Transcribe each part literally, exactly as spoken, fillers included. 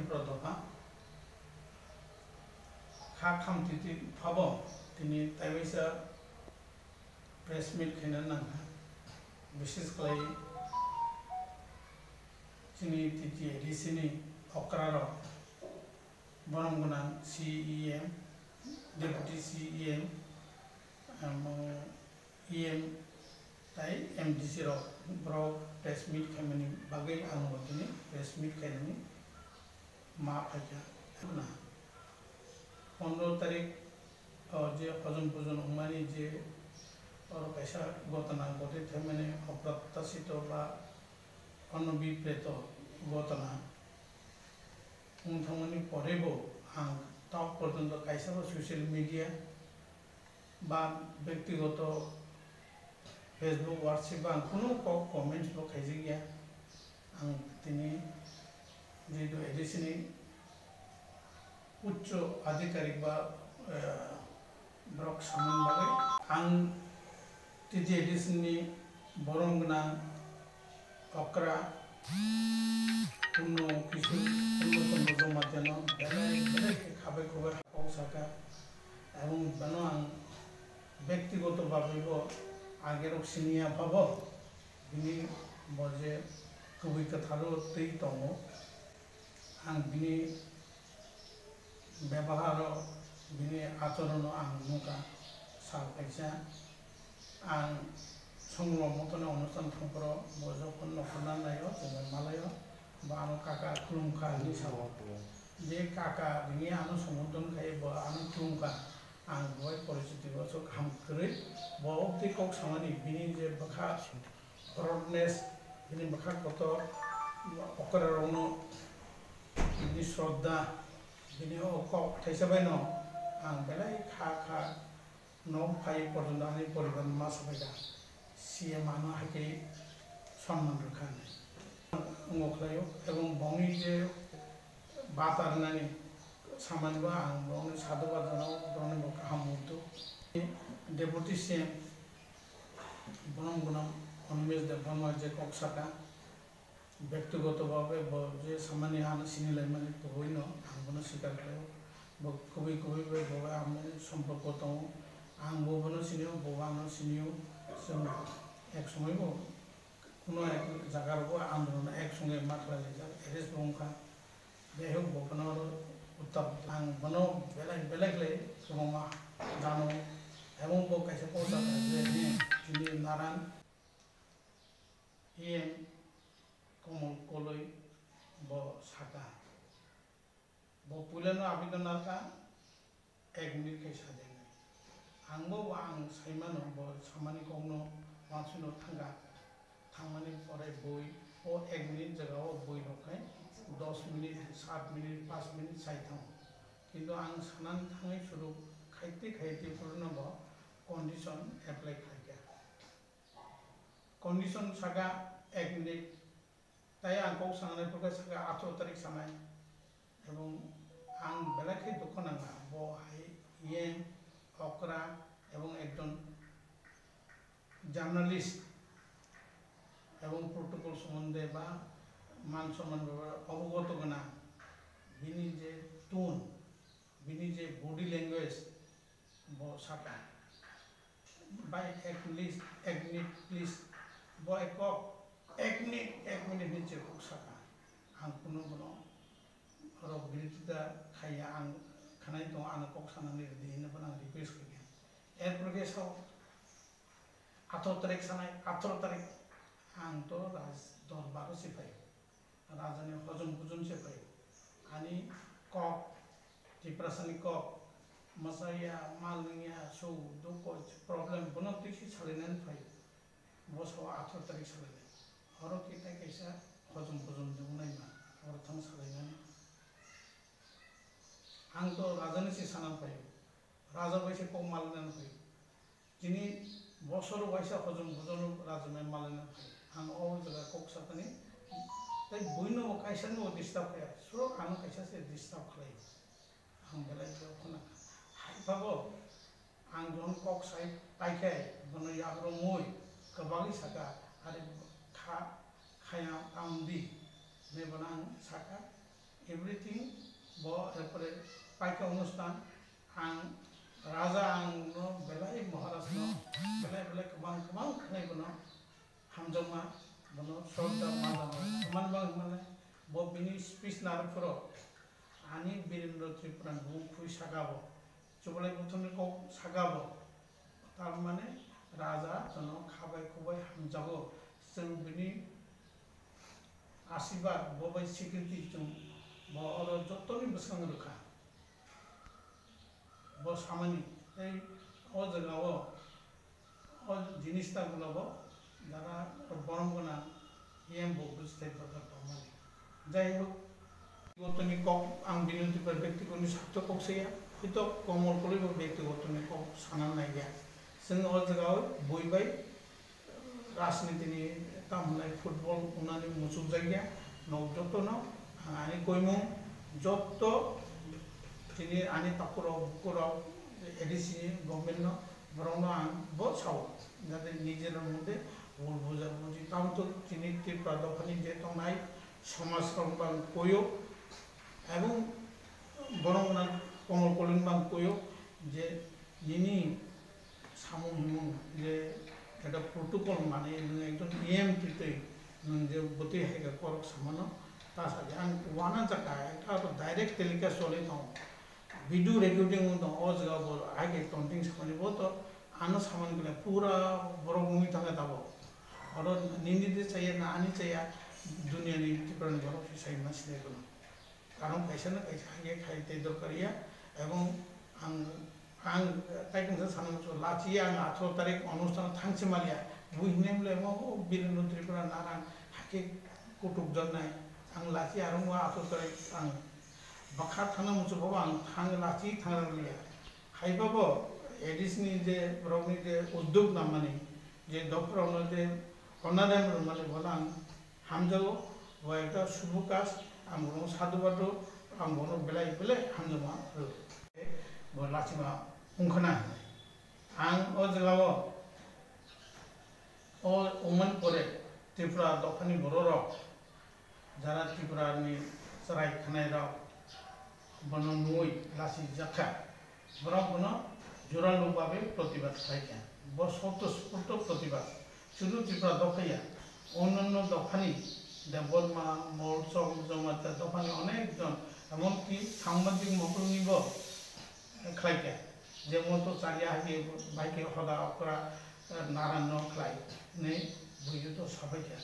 Pro dopha kha khamtiti phabo tini taiwaisa press meet khaina nangkha, bises khlai chini T T A D C ni okra rok, borom gwnang C E M, Deputy C E M, amo E M tai M D C rok, borok press meet khaimani bagwi ang bo tini press meet khainani ma phaikha. Pondro tarik o je hojom pujon wngmani je oro kaisa gotona gotwi thaimani oprotyashito ba onobipreto gotona wng thangmani porebo ang tok porjonto kaisa bo social media ba bektigoto Facebook, WhatsApp ba ang kunu kok comments bo khaijakya. Ang tini jehetu A D C ni uccho adhikarik ba, eh, borok samani bagwi ang T T A D C ni borom gwnang okra Purno Kishore, Purno Chandra Jamatia no belai belai khe khabai khubai kok saka, ebong bano ang bektigoto bagwi bo agerok siniya phabo bini bo je kubui kwtharo twi tongo, ang bini bebaharo, bini achorono ang nukha. Sal kaisa ang songlo motoni onustan thangphuru bo jokhon nokhorna naio, chwngno malaio, bo ano kaka khulumkha hinwi sao. Je kaka ringwi ano somodon khai, bo ano khulumkha, ang bo bai porichiti bo aswk kaham kwrwi. Bo obtwi kok samani, bini je bwkha broadness, bini bwkha kotor, okrarokno bini shraddha, bini o kok thaisa baino ang belai kha kha. Nok phai porjonto ani poribar ma sabaikha, C M ano hai khe sonman rwkha hinwi. Wngo khlaio, ebong bongni je bata rwnani samani bo ang bongni sadhubad jano, bongni bo kaham muitu. Deputy C M bonom bonom Animesh Debbarma je kok saka, bektigoto bhabe bo je samani ano sini laimani kubui no ang bono swikar khlaio. Bo kubui kubui bai bo bai ang bai somporko tongo. Ang bo bono sinio, bo bo ano sinio. Chwng ek somoi bo kuno ek jaga rogo andolon ek songe ma khlai laijak, arrest bo wngkha. Jai hok bo bono oro uttar ang bono belai belai khlai kwbangma jano. Ebong bo kaisa kok saka je, he, chini naran E M Komol Koloi bo saka. Bo puilano abidon narwkha, ek minute khai sajak nai. Ang bo ang saimano bo samani kokno uansukno thangkha. Thangmani pore bui o ek minute jaga o bui rok khai dos minute, sat minute, panch minute sai thango. Kintu ang sanani thangwi suru khaitwi khaitwi puruno bo condition apply khlaikha. Condition saka ek minute, tai ang kok sanai, pore saka atharo tarik sanai, ebong ang belai khe dukho nangkha, bo hai yen okra ebong ekjon journalist ebong protocol sombonde ba man somman bepare obogoto gwnang, bini je tone, bini je body language, bo saka, "Bhai, ek minute, ek minute, please." Bo ek kok, "Ek minute, ek minute," hinwi je kok saka. Ang kunu bono oro birothita khaiya, ang khnai tongo, ano kok sanani rwdi hinwi bono ang request khaikha. Erpore khe sao, atharo tarik sanai, atharo tarik ang to Raj Dorbar o se phai. Rajani hojom bujom se phai. Ani kok, Tiprasani kok, mwsaya, mal nungya, su, dukho, problem, bono twi se salainani phai. Bo sao atharo tarik salainai. Oro khe tai kaisa hojom bujom de wngnai ma, oro thang salainani. Ang to rajani se sana phai. Raja bai se kok malainani phai. Tini bosor waisa hojom bujom rajamai malaina phai. Ang o jaga kok sakani, tei buino bo kaisa no disturb kaya. Suro ano kaisa se disturb khlai. Ang belai khe khuna. Hai babo, ang jon kok sai pai khe, bono yagrumui kwbagwi saka, ari kha, khaya tangdi. Ne bono ang saka, Everything bo, erpore paikha onustan ang raja ang no belai Maharaj no belai belai kwbang kwbang khnai bono hamjakma bono sroddha ma jama kwbang bang hwnmale bo bini speech narwk phuru ani Birendra Tripura ni bumung khui saka bo. Chubalai buthumni kok saka bo, tar mane raja jono khabai khubai hamjago, chwng bini asibad bo bai sikriti chwng bo oro jottoni bwskango rwkha. Bo samani tei o jagao o jinis ta gulobo jara borom gwnang E M bo bwswtai dorkar tongmani. Jai hok, gotoni kok ang bini twibar bektigoto ni sartho kok saya, hoito Komol Koloi bo bektigoto ni kok sana naiya. Chwng o jagao bui bai rajniti ni tam hwnai football wngnani muchukjakya, nok jotono ang ani koimung jotto tini ani takhurok bukurok A D C ni government no borokno ang bo sao, jate nijera moddhe bul bujar buji. Tamo to tini Tripura dophani je tongnai somaj rok bang koyo, ebong borok na Komol Koloi bang koyo je nini samung himung je ekta protocol mani nwng ekjon E M twi twi nwng je bwtwi hai khe korok samano ta sa di. Ang uanajak kha, ekta to direct telecast choli tongo, video recording wng tongo, o jaga bo hai khe tonting samani bo to ano samani khe pura borok nugwi thangkha tabok. Oro nini de chaya na ani chaya, duniani Tripura ni borok se sai ma sinai bono. Karon kaisa na kaisa hai khe khai tei dorkar ya, ebong ang, ang tai kungsa sana muchungo, lachi ang atharo tarik onusthan thangsi maliya, bui hinwi mle mo Birendra Tripura narang hai khe kutuk jaknai, ang lachi arung o atharo tarik ang bwkha thangna muchungo bo ang thang lachi thangna maliya. Hai bo bo A D C ni je borok ni je uddog namani je dopha rok no je honorarium rwmani bono ang hamjago, bo ekta subho kaj, ang bono sadhubad rw, ang bono belai belai hamjakma rw. Bo lachima wngkhana hinwi. Ang o jagao o wngmani pore Tripura dophani bororok jara Tripura ni chwrai khwnairok bono nugwi lachijakha. Borok bono joralu babe protibad khlaikha. Bo swtosphurto protibad. Sudu Tripura dopha ya, onnanno dophani, Debbarma, Molsom, Jamatia dophani onek jon, emonki sambadik mokolnibo khlaikha. Jemon to chariya hai khe bai khe hoda okra, eh, naranno khlai hinwi buijo to sabaikha.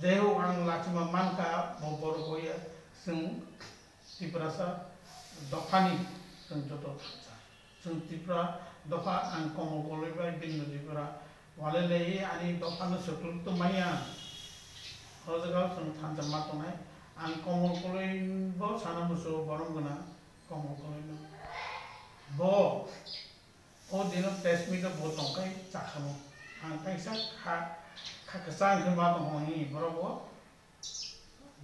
Jai hok, ang lachima mankha, bo borok hoya chwng Tiprasa dophani chwng joto thansa. Chwng Tripura dopha, ang Komol Koloi bai Birendra Tripura walai lai ani dophano swklu tongmaya. O jaga chwng thansa ma tongnai. Ang Komol Koloi bo sana muchungo, borom gwnang Komol Koloi no. Bo O dino press meet o bo tongkhai chakhamo. Ang kaisa kha, kha kwchang khe ma tongkha hwnwi borok bo,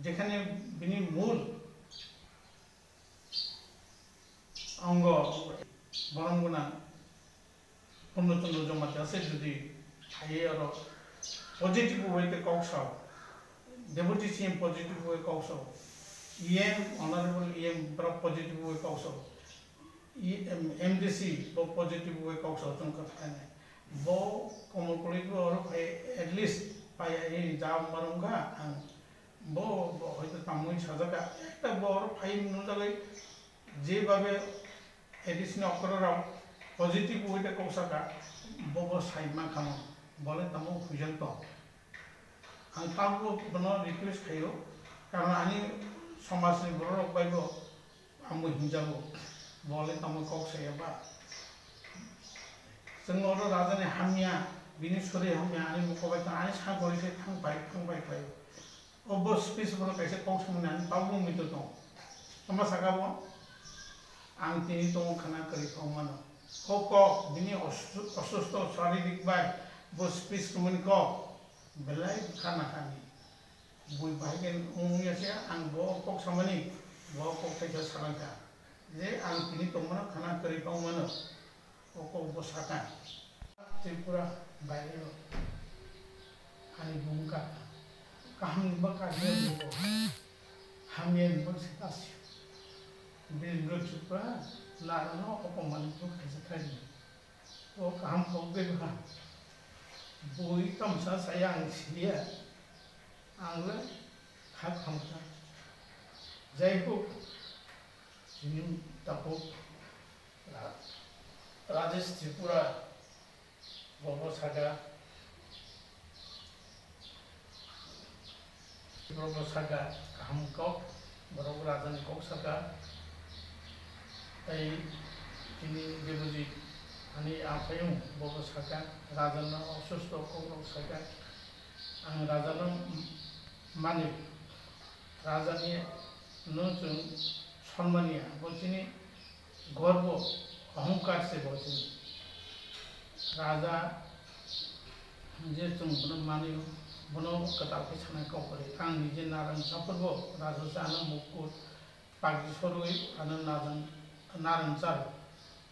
jekhane bini mul ongo borom gwnang Purno Chandra Jamatia se jodi phaiwi oro positive way khe kok sao, Deputy C M positive way kok sao, E M, Honorable E M borok positive way kok sao, E M, M D C bo positive way kok sao chwng kwthalainai. Bo Komol Koloi bo oro phai at least phai ai jawab ma rwngkha ang. Bo, bo hoito tamwi sajak kha. Ekta bo oro phai nujagwi je babe A D C ni okra rok positive way de kok saka, bo, bo sai ma khamo. Bole tamo huijak tong. Ang tabuk bono request khaio, karon ani somaj ni borok rok bai bo amo hinjago, bole tamo kok saya ba. Chwng oro raja ni hamya, bini sori hamya, ani mokol bai tong, ani sakori se thang pai, thang pai khlai. O bo speech bono kaisa kok samani ani tabuk mito tong. Tamo saka bo, ang tini tongo khana kwrwi phang mano. O kok, bini osu-, osusto sharirik bai, bo speech rwmani kok. Belai khana kani. Bui bahai khe wng ya se ang bo kok samani, bo kok thaisa salangkha. Je ang tini tongmano khana kwrwi tongmano. O kok bo sakha. Tripura baireo ani bumung kha. Kaham ni bwkha khe bo. Hamya ni bagwi se kasio. Birendra Tripura, narano opomani bo khaisa thani. O kaham kok bebakha. Bui tamsa saya ang siya. Ang le kha khamkha. Jai hok, chini tabuk Ra-, Rajesh Tripura. Bobo saka, bobo saka, kaham kok, borok rajani kok saka, tei chini Debojit ani aphayung bobo saka, rajano osusto kok rok saka, ang rajano mani, rajani no chwng sonmaniya, bo chini Gorbo, ohongkar se bo chini. Raja je chwng bono manio, bono kwtal khe sanai kok kwrwi. Ang nije narang chapurbo raja se ano mukur pagdi sorwi ano narang, narang charo.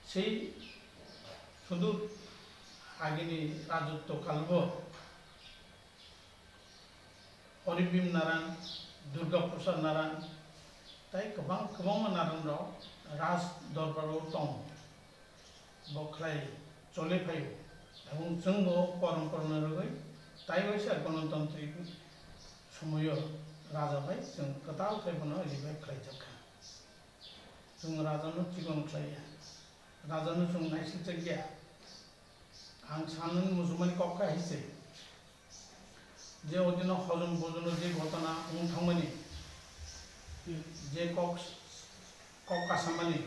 Sei sudur agini rajotto kalbo Horibim Naran, Durga Prasad Naran, tei kwbang kwbangma Naran rok Raj Dorbar o tongo. Bo khlai choli phaio. Ebong chwng bo porom porno rwgwi tei waisa Ganatantri somoio Raja bai chwng kwtal khe bono revive khlaijak kha. Chwng Raja no chikon khlaiya. Raja no chwng naisingchakya. Ang sanani muchungmani kok kha hai se. Je odino hojom bojono je ghotona wng thangmani, je kok, kok kasamani,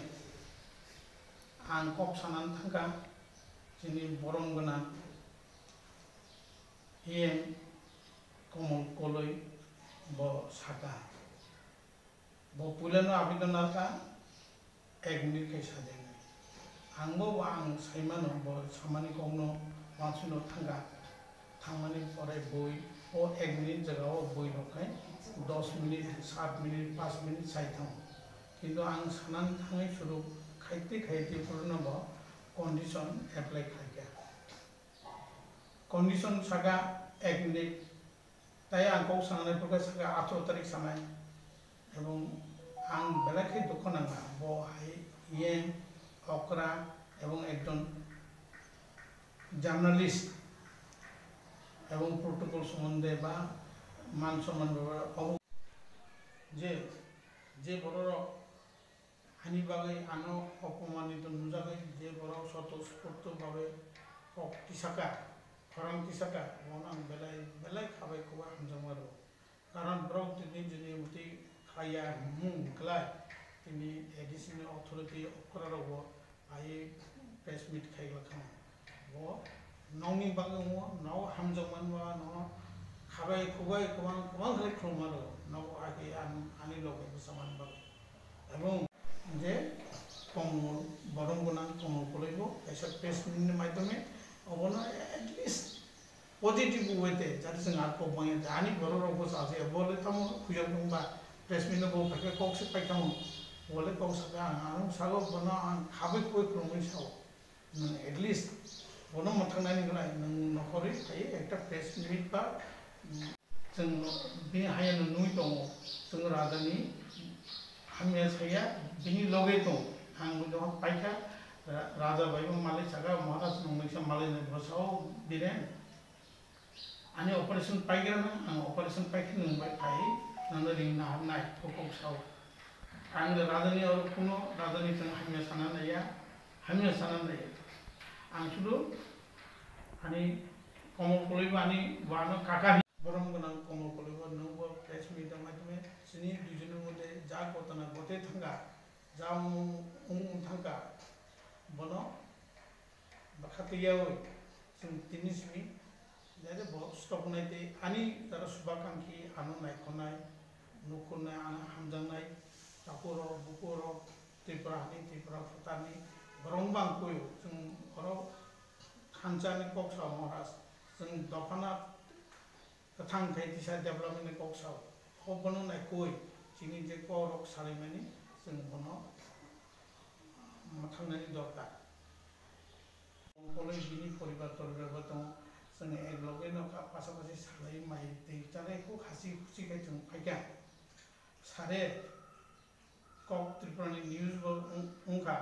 ang kok sanani thangkha, chini borom gwnang E M Komol Koloi bo saka. Bo puilano abidon narwkha, ek minute khai sajagwi. Ang bo, bo ang saimano, bo samani kokno wansukno thangkha. Thangmani pore bui, o ek minute jagao bui rok khai dos minute, sat minute, panch minute sai thango. Kintu ang sanani thangwi suru khaite khaite puilano bo condition apply khlaikha. Condition saka ek minute, tai ang kok sanai phuru khe saka atharo tarik sanai. Ebong ang belai khe dukho nangkha, bo hai yeng, okra, ebong ekjon journalist, ebong protocol somonde ba man somman bebare obo je, je bororok Ani bagwi ano opomanito nujagwi je borok swtosphurto bhabe kok tisaka, khorang tisaka, bono ang belai belai khabai khubai hamjakma rwo. Karon borok tini jini muti khlaiya hwnmung kwlai, tini A D C ni authority okra rokbo phaiwi press meet khai glak kha. Bo nokni bagwi wngo, nok hamjakmani ba nono khabai khubai kwbang kwbang khlai khulumma rwo, nogo age ang ani loge bwchamani bagwi. Ebong je Komol, borom gwnang Komol Koloi bo kaisa press meet ni maidhyome obono at least positive way te, jate chwng ar kok manya te, ani borok rok bo sa se, bo le tamo khujak nung ba, press meet no bo paikha kok se paikha mo, bo le kok sa kha, ang ano sago bono ang khabai khubai khulumwi sao. Nwng at least bono mwthangnaini gwnai nwng nokhorwi phaiwi ekta press meet ba, mm, chwng bini hayano nugwi tongo, chwng rajani hamya saya bini loge tongo. Ang bo dohor paikha, ra-, raja bai bo malai saka, Maharaj nwng naisa malai nai bwsao Biren. Ani operation paigrana, ang operation paikhe nwng bai phai, nangno ring naharnai, kok kok sao. Ang rajani oro kuno rajani thang hamya sana naiya, hamya sana naiya. Ang sudu ani Komol Koloi bo ani wano kaka hi-, borom gwnang Komol Koloi bo nwng bo press meet rok maitome chini duijon ni moddhe ja ghotona gotwi thangkha, ja wng, wng, wng thangkha, bono bwkha twiyawi chwng tini simi Jare bo stop nai tei ani jara subakankhi ano naikhornai, nukhornai, ano hamjaknai, takhurok, bukurok, Tripura hani, Tripura phutarni borok bang kuio. Chwng oro thansa ni kok sao Maharaj, chwng dophano kwthang khai tisa development ni kok sao. O bono naikhui chini je kok rok salaimani chwng bono mwthangnani dorkar. Koloi bini poribar toroi rokbo tongo. Chwng ek loge nokha, pasapasi salai mai tei chanai kuk hasi husi khe chwng phaikha. Sare kok Tripura ni news bo wng-, wngkha,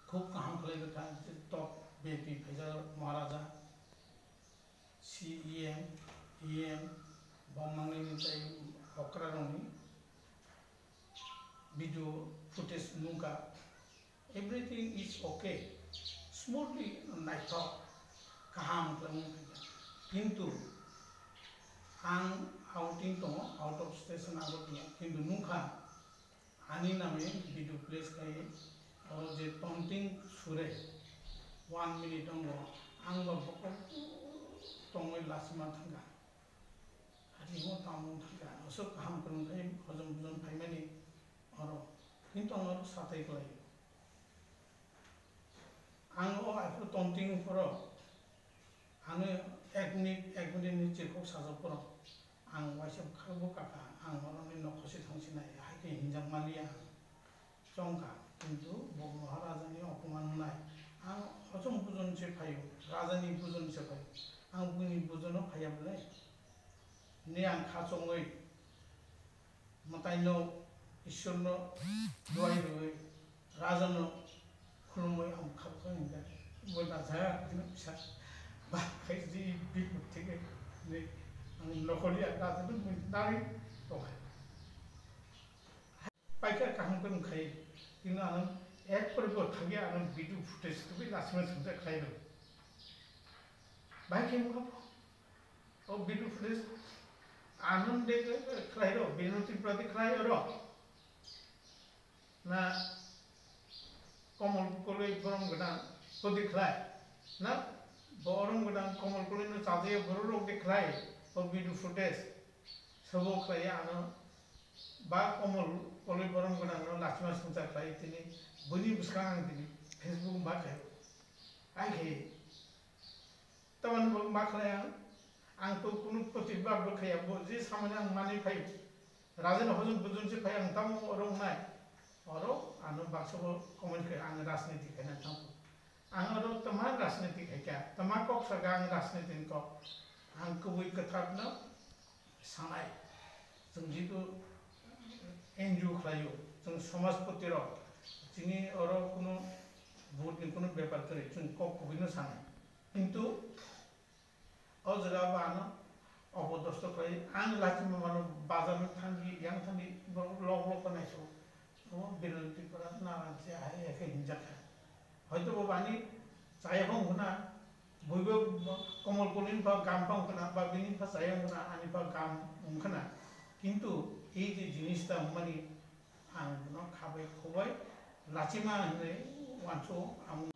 khub kaham khlai rwkha, je top V I P phaijak Maharaja, C E M, E M, bom mangnani tei okra rokni video footage nungkha. Everything is okay, smoothly naithok, kaham khlai wng kha. Kintu ang outing tongo, out of station abo tongo, kintu nukha ani name video place khai oro je tonting sure one minute ongo ang ba bokol tongwi lachima thangkha. Ani mo tamung thangkha, aswk kaham kwrwng khai hojom bujon phaimani oro, kintu ang oro satai khlaio. Ang o aphuru tongting phuru, ano ek minute, ek minute ni chirkhok sajak phuru, ang waisa kha bo kaka, ang oroni nokho se thang sinai, hai khe hinjak maliya ang chongkha, kintu bo Maharaja ni opoman wngnai. Ang hojom bujon se phaio, raja ni bujon se phaio, ang buini bujono phaiya bwle. Ni ang kha chongwi, mwtaino, Ishwarno duai rwwi, rajano khulumwi ang kha chongwi hwnka, bo raja bini bwsa ba khai di biput thike ni ang nokholi ang rajano mui nari tongkha. Paikha kaham khe wngkhai, kintu ano ek pore bo thangya ano video footage tubui lachima sumjak khlai rw. Bai khe wngkha. O video footage Anand de khlai rw, Bino Tripura de khlai rw. Na Komol Koloi borom gwnang bodi khlai. Na borom gwnang Komol Koloi no chajaya borok rok de khlai. O video footage. Sobo khlai ano ba Komol Koloi borom gwnang no lachima sumjak khlai tini bini bwskang ang tini Facebook ma khlai. Ai khe. Tamani bo ma khlai ang, ang to kunu protibad bo khaiya, bo je samani ang mani phai, raja ni hojom bujon se phai ang tamo oro wngnai, oro ano baksa bo comment khai ang rajniti khaina tamo, ang oro tama rajniti khaikha, tama kok saka ang rajniti ni kok, ang kubui kwthar no sanai, chwng jitu N G O khlaio, chwng somajpoti rok, chini oro kunu vote ni kunu bepar kwrwi, chwng kok kubui no sanai. Kintu o jaga bo ano opodosto khlai, ang lachima mano bazar no thangwi, yang thangwi, borok lok lok khe naiso, omo Biron Tripura naran se hai hai khe hinjak kha. Hoito bo bani chaya hong khna, buibo Komol Koloi ni pha gam pang khna, ba bini pha chaya hong khna, ani pha gam wng khna. Kintu ei je jinis ta wngmani, ang bono khabai khobai lachima hinwi uansuk ang